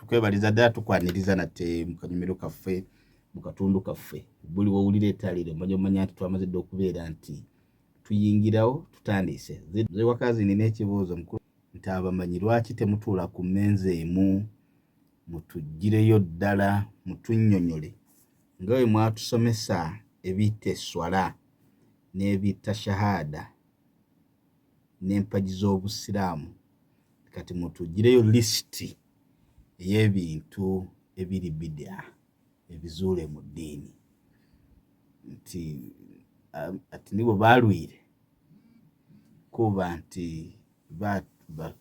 Tukwebaliza ddala, tukwaniriza nate mu kanyumiro kaffe, mu katundu kaffe. Buli wowulira etalire omanya omanya nti twamaze dda okubeera nti tuyingirawo, tutandise. Zewakazi, nina ekibuuzo mukulu, nti abamanyi lwaki temutuula ku mmeeza emu mutuggireyo ddala mutunnyonnyole nga bwe mwatusomesa ebitta esswala n'ebitta shahada n'empagi z'Obusiraamu, kati mutuggireyo lisiti ey'ebintu ebiri bid'a ebizuule mu ddiini, nti ati nibo balwire kuba nti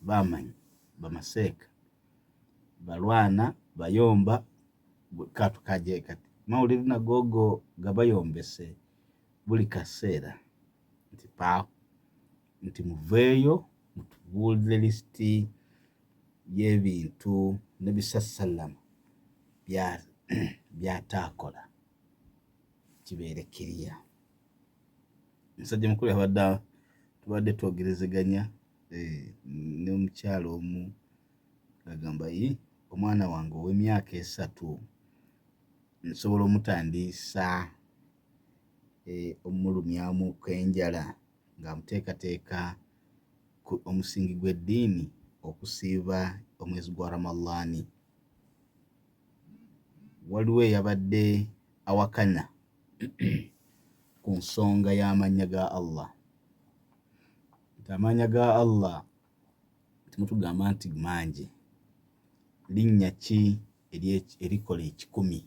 bamanyi bamaseeka balwana bayomba katukaje kati mawulire nagogo gabayombese buli kaseera, nti paawo nti muveeyo mutubuulire lisiti y'ebintu nebisassalama byataakola kibeere kiriya. Musajja mukulu, yabadde tubadde twogerezeganya n'omukyala omu ng'agamba, yi omwana wange ow'emyaka 3 nsobola omutandiisa omulumyamu kw'enjala ng'amuteekateeka ku omusingi gw'eddiini okusiiba omwezi gwa Ramadhaani. Waliwo eyabadde awakana ku nsonga y'amannya ga Allah, nti amannya ga Allah timutugamba nti mangi, linnya ki erikola 100,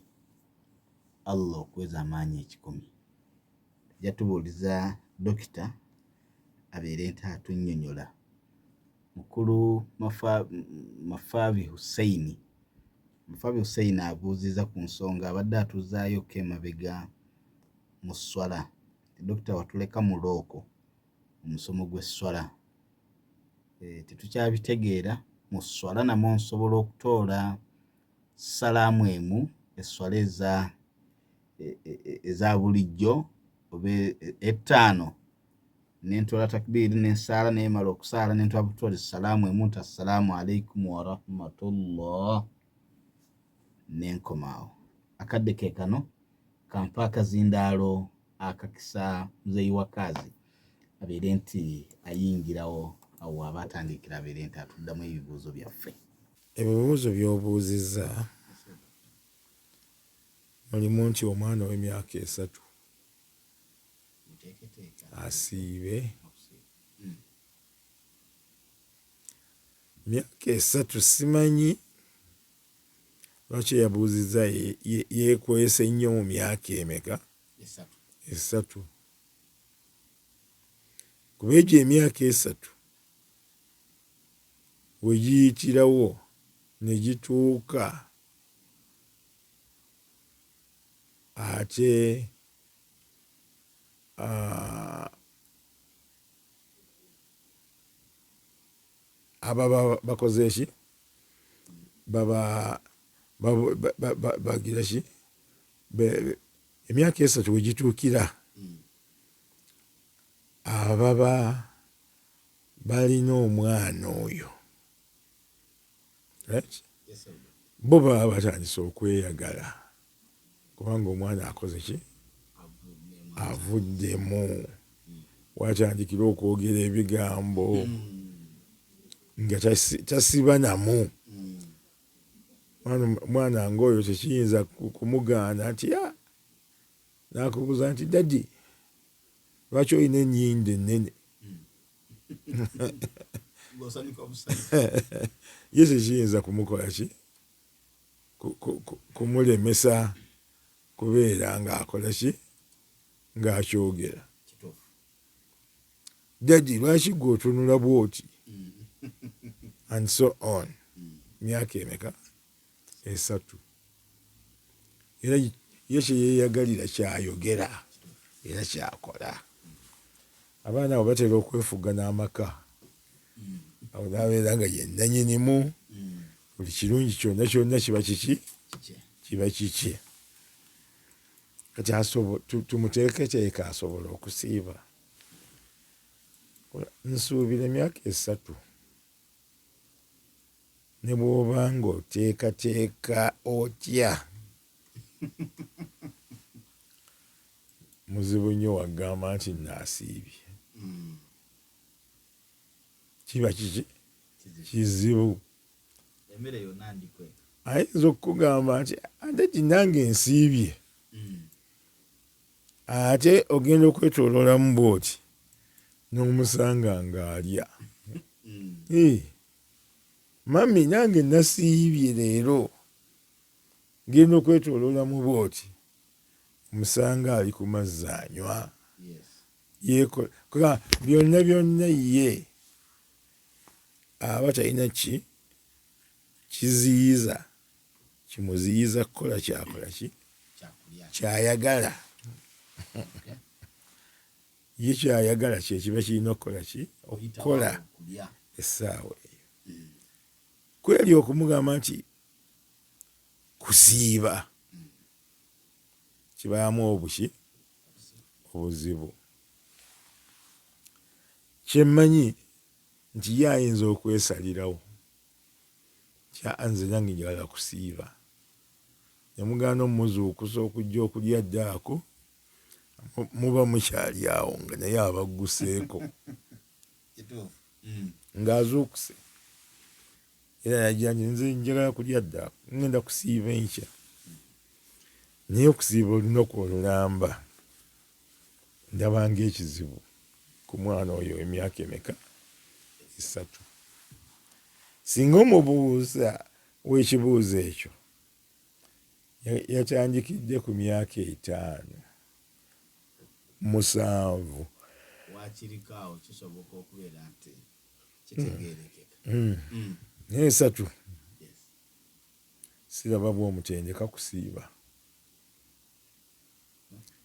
Allah okuweza amaanyi 100? Tujja tubuuliza dokita abeere nti atunnyonnyola. Mukulu Mafabi Hussein, Mafabi Hussein abuuziza ku nsonga abadde atuzaayoko emabega mu sswala. Dokita, watuleka mu looko omusomo gw'esswala, tetukyabitegeera. Mu sswala namwo nsobola okutoola salaamu emu esswala eza bulijjo oba 5, nentoola takbiiri nensaala, nemala okusaala nentoola butooli salaamu emu nti assalaamu alaikum warahmatullah nenkomaawo. Akadde ke kano kampa akazindaalo akakisa muzeeyi Wakaazi abeere nti ayingirawo awo aba atandikira, abeere nti atuddamu ebibuuzo byaffe. Ebibuuzo by'obuuzizza mulimu nti omwana ow'emyaka 3 asiibe. Myaka 3, simanyi lwaki eyabuuzizza yeekwese nnyo mu myaka emeka? 3. Kuba egyo emyaka 3 we giyitirawo ne gituuka ate ababa bakoze ki, baba bagira ki, emyaka 3 we gituukira ababa balina omwana oyo, right, bo baba batandise okweyagala kubanga omwana akoze ki, avuddemu, watandikira okwogera ebigambo nga tasiba namu. Mwana ng'oyo tekiyinza kumugaana nti n'akubuuza nti, "Daddy, lwaki olina ennyindo ennene?" Ye tekiyinza kumukola ki, kumulemesa kubeera ng'akola ki, ng'akyogera. "Daddy, lwaki gwe otunula bw'oti?" and so on. Myaka emeka? 3. Era ye kyeyeyagalira kyayogera era kyakola. Abaana abo batera okwefuga n'amaka awo, n'abeera nga yennanyinimu buli kirungi kyonna kyonna kiba kiki, kiba kiki. Kati tumuteeketeeke asobola okusiiba. Nsuubira emyaka 3. Ne bw'oba ng'oteekateeka otya, muzibu nnyo wagamba nti naasiibye. Kiba kiki? Kizibu. Emmere yonna ngikweka. Ayinza okukugamba nti ate kinange nsiibye. Ate ogenda okwetooloolamu bw'oti n'omusanga ng'alya. Mummy nange nasiibye leero. Ngenda okwetooloolamu bw'oti omusanga ali ku mazzi anywa. Yeekola byonna byonna ye aba talina ki kiziyiza kimuziyiza kukola kyakola ki kyayagala. Ye kyayagala kyekiba kirina okukola ki okukola essaawa eyo. Kweri okumugamba nti kusiiba kibaamu obuki obuzibu. Kyemmanyi nti ye ayinza okwesalirawo nze nange njagala kusiiba. Ne mugaana omuzuukusa okujja okulya ddaako, muba mukyali awo nga naye abagguseeko. Ng'azuukuse. Era yajja nti nze njagala kulya ddaako, ngenda kusiiba enkya. Naye okusiiba olunaku olulamba ndaba ng'ekizibu ku mwana oyo emyaka emeka? 3. Singa omubuuza w'ekibuuzo ekyo yatandikidde ku myaka 5, 7. Wakiriko awo kisoboka okubeera nti kitegeerekeka. Naye 3 siraba bw'omutendeka kusiiba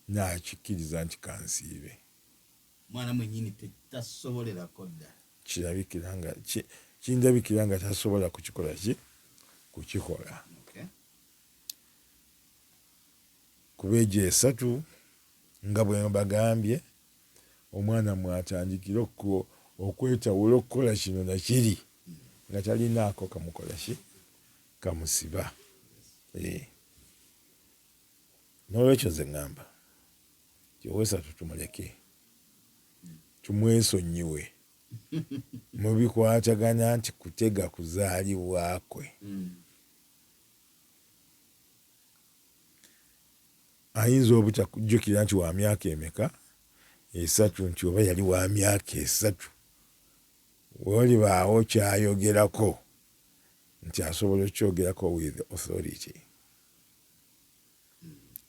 n'akikkiriza nti kansiibe. Mwana mwennyini tasobolerako ddala. Kirabikira nga kindabikira nga tasobola kukikola ki kukikola. Kuba egyo 3 nga bwe mbagambye omwana mwatandikira okwetawula okukola kino na kiri nga talinaako kamukola ki kamusiba. N'olwekyo nze ŋŋamba nti owesatu tumuleke tumwesonyiwe mu bikwatagana nti kutega kuzaalibwa kwe. Ayinza obutakujjukira nti wa myaka emeka 3, nti oba yali wa myaka 3 wewalibaawo kyayogerako nti asobola okukyogerako with authority.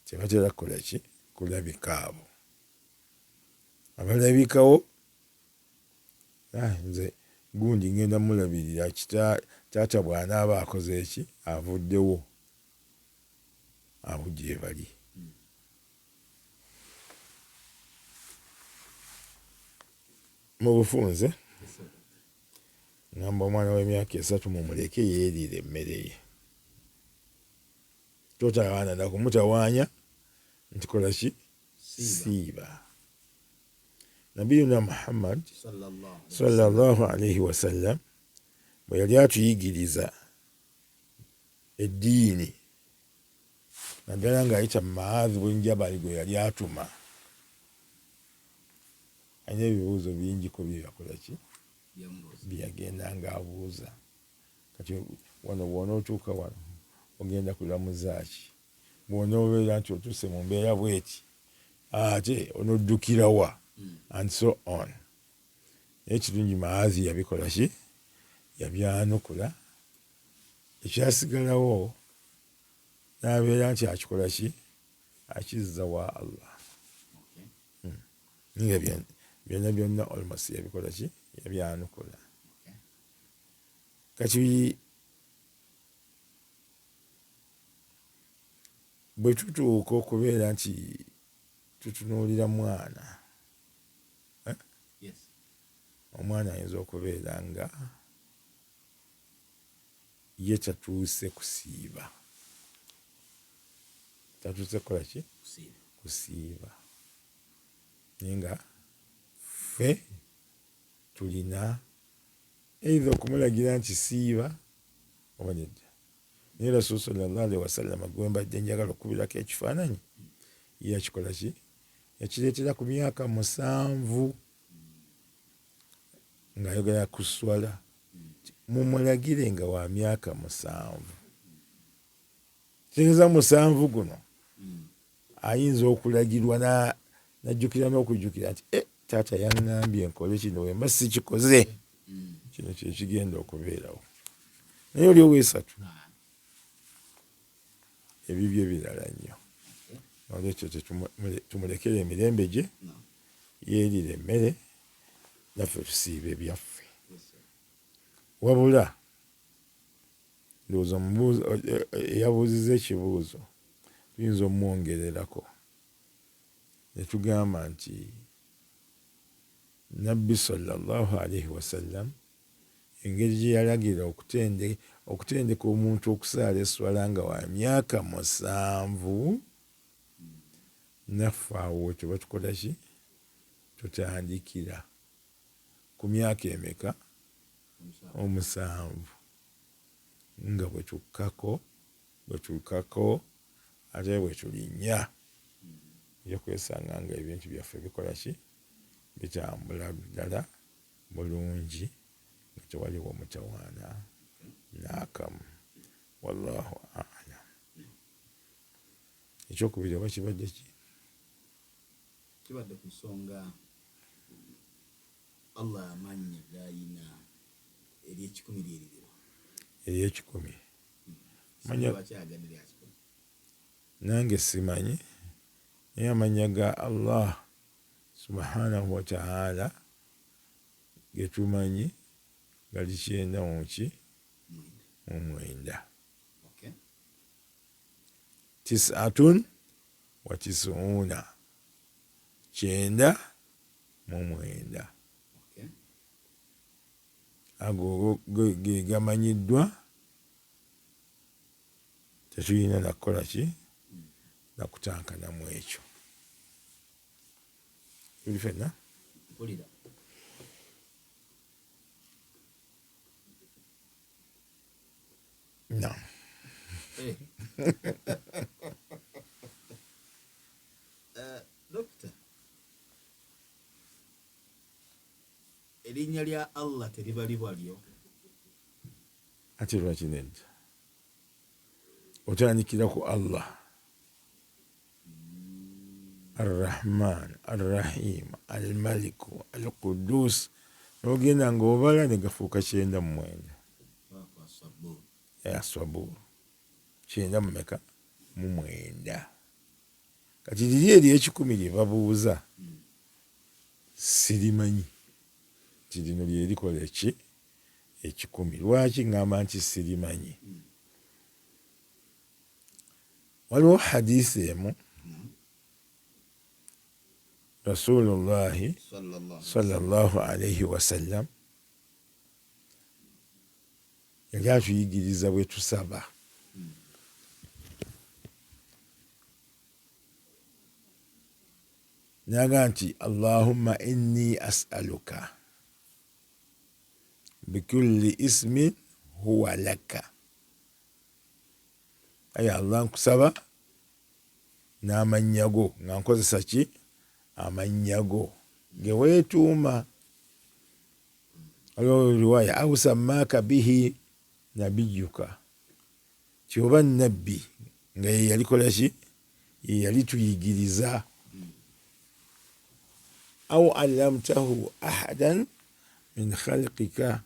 Tebatera kukola ki kulabika abo abalabikawo. Nze gundi ngenda mulabirira taata bw'anaaba akoze eki avuddewo abo gye bali. Mu bufunze ngamba omwana w'emyaka 3 mumuleke yeeriire emmere ye. Totawaana na kumutawaanya nti kola ki siiba. Nabiyuna Muhammad sallallahu alaihi wasallam bwe yali atuyigiriza eddiini naddala ng'ayita mu Muadh bun Jabal gwe yali atuma, alina ebibuuzo bingiko bye yakola ki bye yagenda ng'abuuza. Kati wano bw'onootuuka wano ogenda kulamuza ki? Bw'onoobeera nti otuuse mu mbeera bw'eti ate onoddukira wa? And so on. Naye kirungi Muadh yabikola ki yabyanukula, ekyasigalawo n'abeera nti akikola ki akizza wa Allah. Nga byonna byonna almost yabikola ki yabyanukula. Kati bwe tutuuka okubeera nti tutunuulira mwana, omwana ayinza okubeera nga ye tatuuse kusiiba. Tatuuse kukola ki? Kusiiba. Naye nga ffe tulina either okumulagira nti siiba Oba nedda? Naye Rasulu sallallahu alaihi wasallama gwe mbadde njagala okukubirako ekifaananyi, ye yakikola ki? Yakireetera ku myaka 7 ng'ayogera ku swala, mumulagire nga wa myaka 7. Kitegeeza 7 guno ayinza okulagirwa n'ajjukira n'okujjukira nti taata yaŋŋambye nkole kino, bwe mba sikikoze kino kye kigenda okubeerawo. Naye oli ow'esatu ebibyo birala nnyo. Nolwekyo tumulekere emirembe gye, yeerire emmere, naffe tusiibe byaffe. Wabula ndowooza eyabuuzizza ekibuuzo tuyinza omwongererako ne tugamba nti Nabbi sallallahu alaihi wasallam engeri gye yalagira okutendeka omuntu okusaala esswala nga wa myaka 7, naffe awo tuba tukola ki? Tutandikira ku myaka emeka? 7, nga bwe tukkako ate bwe tulinnya, ojja kwesanga nga ebintu byaffe bikola ki? Bitambula ddala bulungi nga tewaliwo mutawaana n'akamu. Wallahu a'lam. Ekyokubiri oba kibadde ki? Kibadde ku nsonga Allah amannya g'ayina ery'ekikumi lyeririwa? Ery'ekikumi. Nange simanyi, naye amannya ga Allah subhanahu wa ta'ala getumanyi gali 99. 99, 99. Ago ge gamanyiddwa, tetulina nakukola ki? Nakutankanamu ekyo. Tuli fenna? No. Dokita, erinnya lya Allah teribalibwa lyo? Ate lwaki nedda? Otandikira ku Allah Arrahman, Arrahim, Almaliku, Alqudus, n'ogenda ng'obala ne gafuuka 99. Aswabur 90 mu 9. Kati liri ery'ekikumi lye babuuza sirimanyi nti lino lye likola eki 100. Lwaki ŋŋamba nti sirimanyi? Waliwo hadisi emu Rasulullahi sallallahu alaihi wasallam yali atuyigiriza bwe tusaba. N'agamba nti Allahumma inni as'aluka bikulli ismin huwa laka. Ayi Allah, nkusaba n'amannya go, nga nkozesa ki? Amannya go ge weetuuma. Waliwo riwaya au sammaaka bihi nabiyuka, ti oba nabbi nga ye yalikola ki? Ye yali tuyigiriza. Au allamtahu ahadan min khalqika,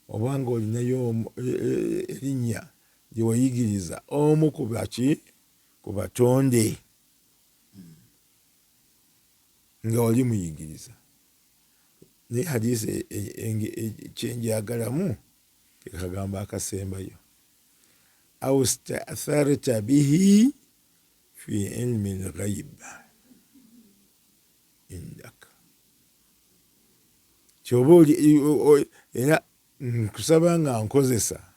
oba nga olinayo erinnya lye wayigiriza omu ku baki? Ku batonde nga wali muyigiriza. Naye hadisi kyenjagalamu ke kagambo akasembayo, au statharta bihi fi ilmi lghaib indak. Kyoba oli era nkusaba nga nkozesa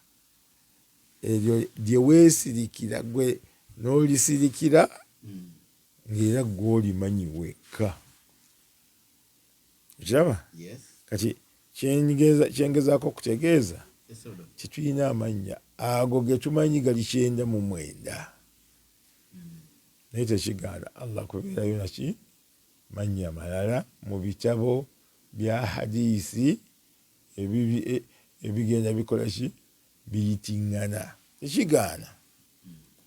eryo lye weesirikira gwe n'olisirikira ng'era gw'olimanyi wekka. Okiraba? Kati kyengezaako okutegeeza Tetulina amannya ago ge tumanyi gali 99. Naye tekigaana Allah kubeerayo naki mannya malala mu bitabo bya hadiisi ebigenda bikola ki biyitiŋŋana. Tekigaana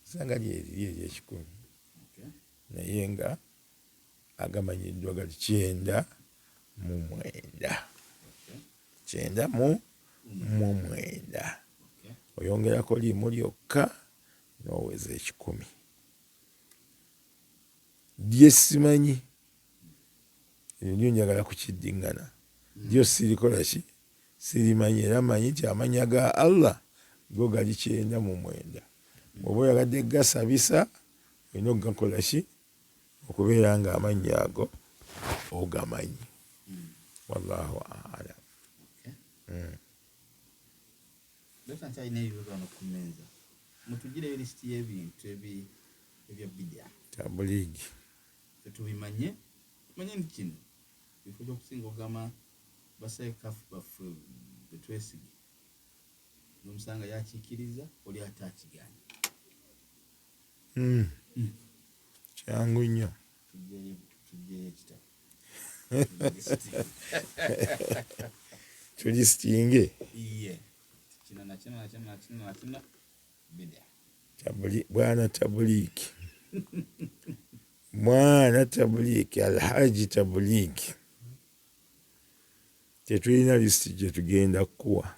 sanga lyeriri eryekikumi, naye nga agamanyiddwa gali 99. 99, oyongerako limu lyokka n'oweza 100. Lye simanyi eryo lyo njagala kukiddiŋŋana, lyo sirikola ki sirimanyi, era manyi nti amannya ga Allah go gali 99. Bw'oba oyagadde gasabisa olina okugakola ki okubeera nga amannya ago ogamanyi. Wallahu a'lam. Dokita nkyalina ebibuuzo wano ku mmeeza. Mutugireyo lisiti y'ebintu ebya bidya. Tabuliigi. Ffe tubimanye, tumanye nti kino ekifo ky'okusinga okugamba baseeka baffe be twesige n'omusanga yakikkiriza oli ate akigaanye. Kyangu nnyo. Tuggyeyo ekitabo. Tulisitinge. Iye. Kino na kino na kino na kino na kino bidya. Bwana Tabuliiki. Mwana Tabuliiki, Alhaji Tabuliiki. Tetulina lisiti gye tugenda kukuwa.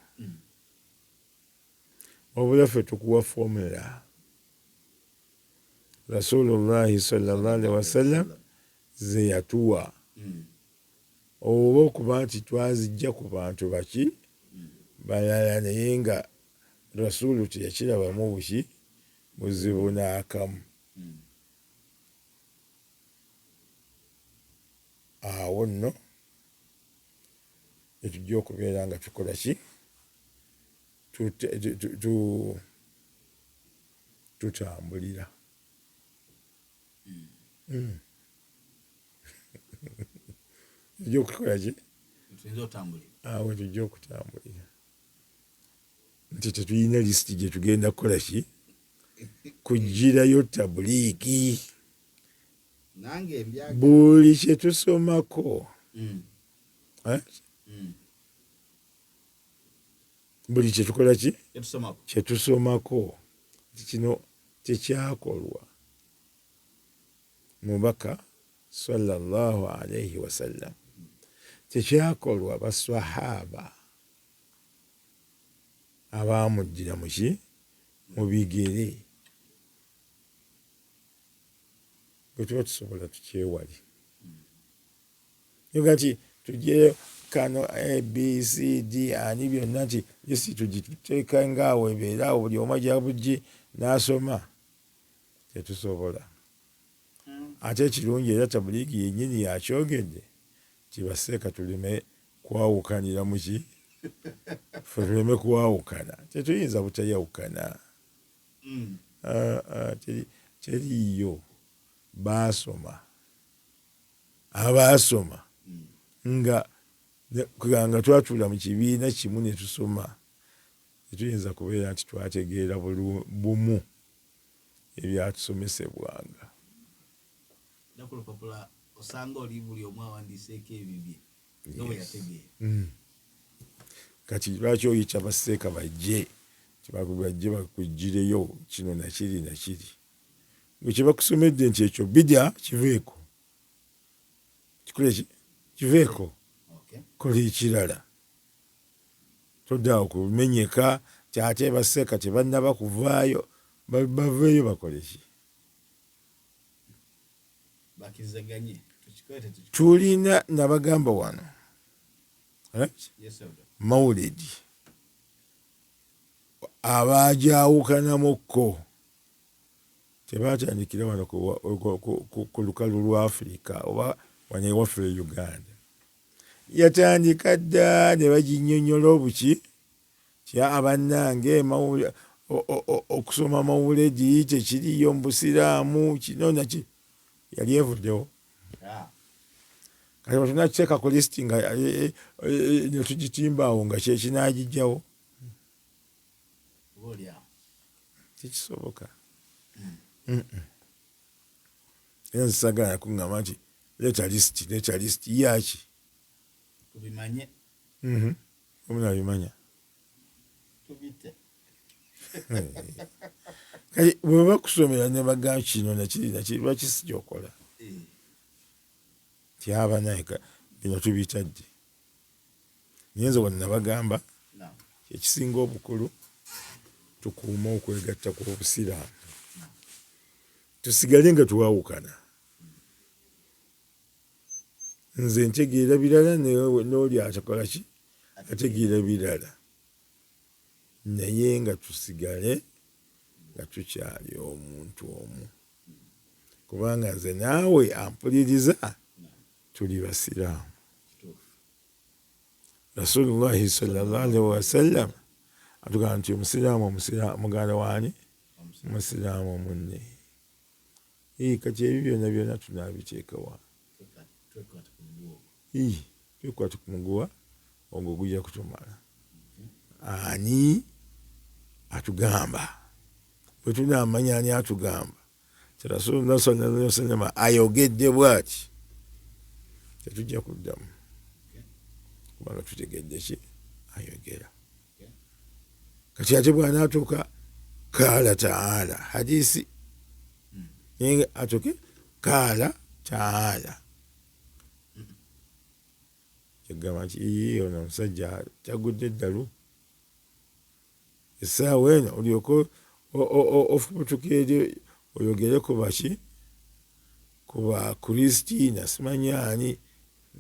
Wabula ffe tukuwa formula. Rasulullahi sallallahu alaihi wasallam ze yatuwa. Oba okuba nti twazijja ku bantu baki balala, naye nga Rasulu teyakirabamu buki buzibu n'akamu. Awo nno etujja okubeera nga tukola ki tutambulira. Tujja okukola ki awo tujja okutambulira nti tetulina lisiti gye tugenda kukola ki kugirayo tabuliiki. Buli kye tusomako buli kye tukola ki kye tusomako nti kino tekyakolwa mubaka sallallahu alaihi wasallam, tekyakolwa baswahaba abaamujjira muki mu bigere, bwe tuba tusobola tukyewale. Yoga nti tugyeyo kano A, B, C, D ani byonna nti lisiti tugiteeka ngaawo ebeere awo buli omu ajja bujji n'asoma, tetusobola. Ate ekirungi era tabuliigi yennyini yakyogedde nti baseeka tuleme kwawukanira muki ffe tuleme kwawukana, tetuyinza butayawukana. Teriiyo baasoma abaasoma nga nga twatuula mu kibiina kimu ne tusoma, tetuyinza kubeera nti twategeera bumu ebyatusomesebwanga. Osanga oli buli omu awandiiseeko ebibye nga bwe yategeera. Kati lwaki oyita baseeka bajje bajje bakuggyireyo kino nakiri nakiri, gwe kye bakusomedde nti ekyo bidya kiveeko, kikole ki kiveeko, kola ekirala, toddaawo kumenyeka nti ate baseeka tebannaba kuvaayo, baveeyo bakole ki? Tulina nabagamba wano mawuledi abagyawukanamukko tebatandikira wano ku lukalu lwa Afrika oba wano ewaffe e Uganda, yatandika dda ne baginnyonnyola obuki kya abannange okusoma mawuledi tekiriyo mu Busiraamu kino naki yali evuddewo. Kati bwe tunakiteeka ku lisiti nga ne tugitimba awo nga kye kinaagijjawo. Tekisoboka. Era nze sagala kuŋŋamba nti leeta lisiti, leeta lisiti yaki? Tubimanye. Omunabimanya. Tubite. Kati bwe bakusomera ne bagamba kino nakiri nakiri, lwaki si kyokola? Nti abanaye bino tubitadde. Naye nze wano nabagamba ekisinga obukulu tukuume okwegatta kw'Obusiraamu, tusigale nga twawukana. Nze ntegeera birala n'oli atakola ki ategeera birala, naye nga tusigale nga tukyali omuntu omu, kubanga nze naawe ampuliriza tuli Basiraamu. Rasulullahi sallallahu alaihi wasallam atugamba nti omusiraamu muganda waani? Omusiraamu munne. Kati ebyo byonna byonna tunaabiteekawa? Twekwate ku muguwa ogwo gujja kutumala. Ani atugamba? Bwe tunaamanya ani atugamba nti Rasulullah sallallahu alaihi wasallam ayogedde bw'ati, tetujja kuddamu kubanga tutegedde ki ayogera. Kati ate bw'anaatuuka kaala taala hadisi naye atuuke kaala taala kyegamba nti ii ono omusajja tagudde eddalu essaawa eno olyoke ofubutuka eri oyogere ku baki ku ba Kristina simanyi ani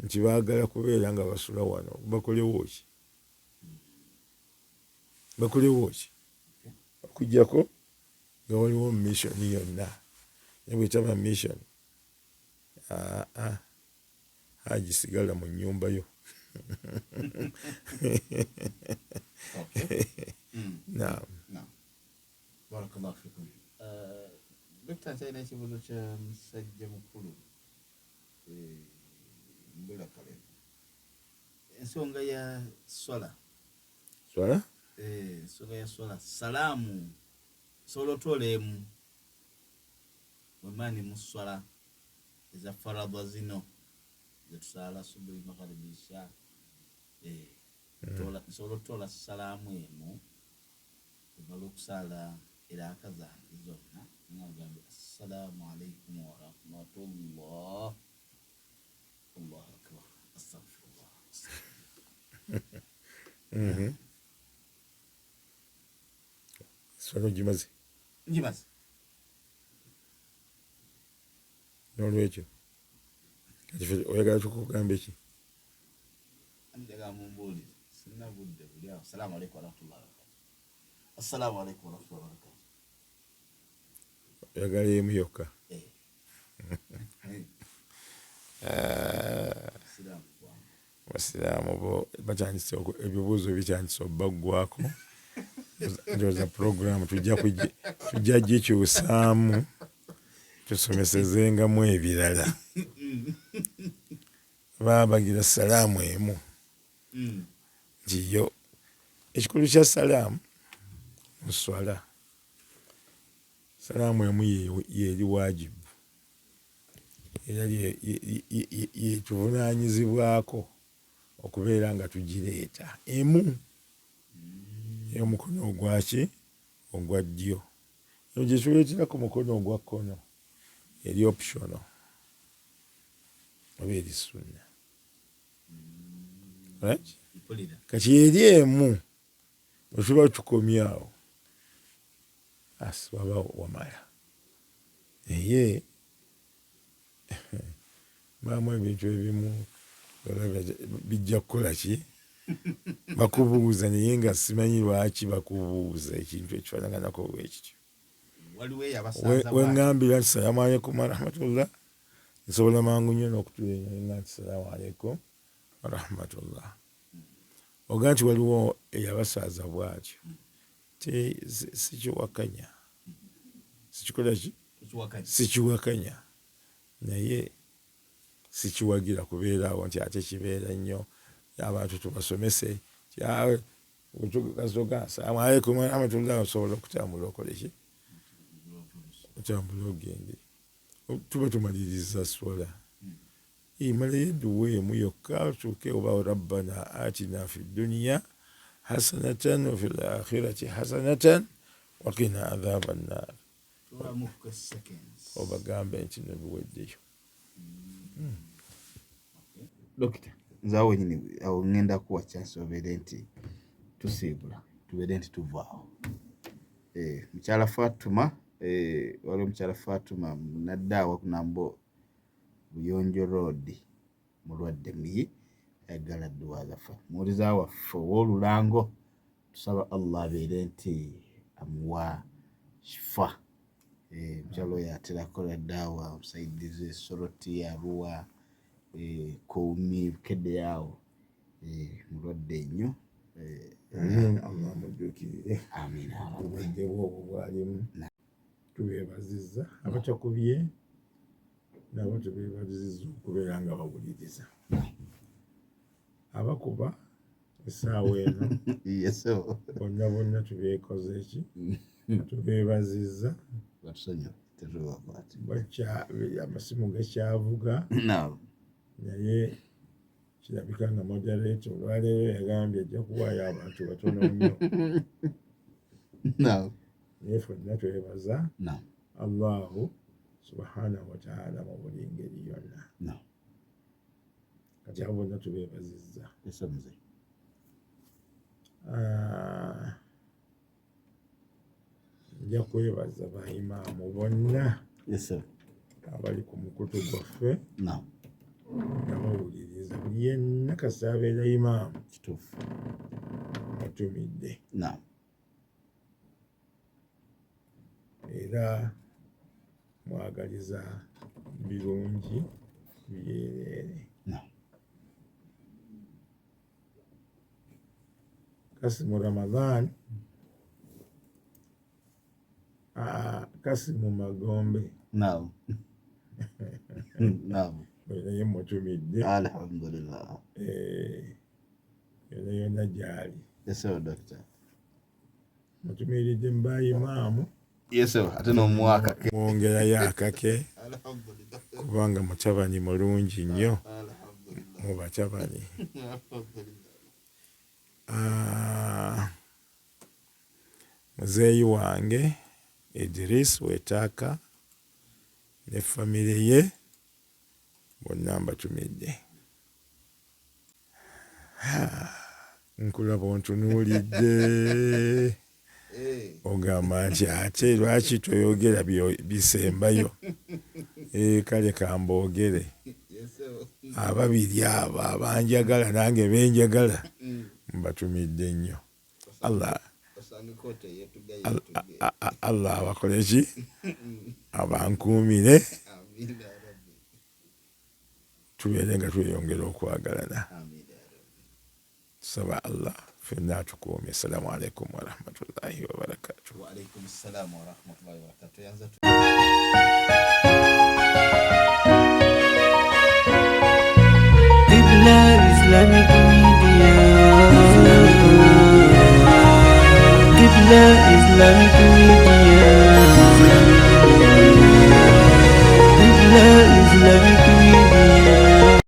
nti baagala kubeera nga basula wano, bakolewo ki? Bakolewo ki? Okuggyako nga waliwo mission yonna, naye bwetaba mission aa Haji sigala mu nnyumba yo. Naam. Barakallahu fikum. Dokita, nkyalina ekibuuzo kya musajja mukulu Mbula Kalema. Ensonga ya swala. Swala? Ensonga ya swala. Salaamu nsobola otoola emu wemba ndi mu swala eza faradha zino zetusaala subuhi, magharibi, isha. Nsobola otoola salaamu emu emala okusaala eraaka zange zonna nga ngambye assalaamu alaikum warahmatullah, Allahu akbar, astaghfirullah. Swala ogimaze? Ngimaze. N'olwekyo kati ffe oyagala tukugambe ki? Njagala mumbuulire, sirina budde buli awo. Assalaamu alaikum warahmatullahi wabarakatuh. Assalaamu alaikum warahmatullahi wabarakatuh. Oyagala emu yokka? Abasiraamu bo batandise ebibuuzo bitandise obbaggwako. Ndowooza pulogulaamu tujja gikyusaamu tusomesezengamu ebirala. Baba bagira salaamu emu nti yo ekikulu kya salaamu mu swala, salaamu emu yeri waajibu era yetuvunaanyizibwako okubeera nga tugireeta emu ey'omukono ogwaki ogwa ddyo. Eno gye tuleetera ku mukono ogwa kkono eri optional oba eri sunna. Right? Kati eri emu bwe tuba tukomye awo asi waba wamala, naye mbaamu ebintu ebimu bijja kukola ki bakubuuza, naye nga simanyi lwaki bakubuuza ekintu ekifaanaganako bwe kityo. Weŋŋambira nti salaamu aleikum warahmatullah, nsobola mangu nnyo n'okutuula nga nti salaamu aleikum warahmatullah. Oga nti waliwo eyabasaaza bw'atyo, sikiwakanya, sikikola ki, sikiwakanya, naye sikiwagira kubeera awo nti ate kibeera nnyo abantu tubasomese. Kasooka assalamu alaikum warahmatullahi, osobola okutambula okole ki, otambula ogende. Tuba tumaliriza swala, imalayo edduwa emu yokka, otuuke oba rabbana atina fi dduniya hasanatan wa fil akhirati hasanatan waqina adhaba nnar, obagambe nti nebiweddeyo. Dokita, nze awo wenyini awo ngenda kuwa chance obeere nti tusiibula, tubeere nti tuvaawo. Mukyala Fatuma, waliwo mukyala Fatuma munaddaawa kunambo Buyonjo Road, mulwadde muyi, ayagala dduwa zaffe. Muwuliza waffe ow'olulango, tusaba Allah abeere nti amuwa shifa. Mukyala oyo atera kukola daawa musaidize Soroti, Arua, Koumi, Bukedde awo. Mulwadde nnyo. Amiina, Allah amujjuukirire. Amiina. Obulwadde bwe obwo bwalimu. Tubeebazizza abatakubye nabo, tubeebazizza okubeera nga bawuliriza. Abakuba essaawa eno bonna bonna tubeekoze ki, tubeebazizza. Batusonyiwe, tetubakwate. Amasimu gakyavuga, naye kirabika nga moderator olwaleero yagambye ajja kuwaayo abantu batono nnyo. Naye ffenna twebaza Allahu subhanahu wataala mu buli ngeri yonna. Kati abo bonna tubeebazizza. Nja kwebaza baimaamu bonna abali ku mukutu gwaffe nga bawuliriza. Buli yenna kasita abeera imaamu mutumidde, era mwagaliza birungi byereere. Kasimu Ramadhan, Kasimu Magombe. Naam. Naam. Naye mutumidde. Alhamdulillah. Yonna yonna gyali. Yes sir, doctor. Mutumiridde mbayimaamu. Yes sir, ate n'omuwa akake. Mwongerayo akake. Alhamdulillah. Kubanga mutabani mulungi nnyo. Alhamdulillah. Mu batabani. Alhamdulillah. Muzeeyi wange Idris Wetaaka ne famire ye bonna mbatumidde. Nkulaba ontunuulidde, ogamba nti ate lwaki toyogera bisembayo? Kale kamboogere. Ababiri abo abanjagala nange benjagala mbatumidde nnyo. Allah Allah abakole ki, abankuumire, tubeere nga tweyongera okwagalana. Tusaba Allah ffenna atukuume. Assalamu alaikum warahmatullahi wabarakatuh. Wa alaikum salam wa rahmatullahi wa barakatuh. Yanza Qibla Islamic Media. Qibla Islamic.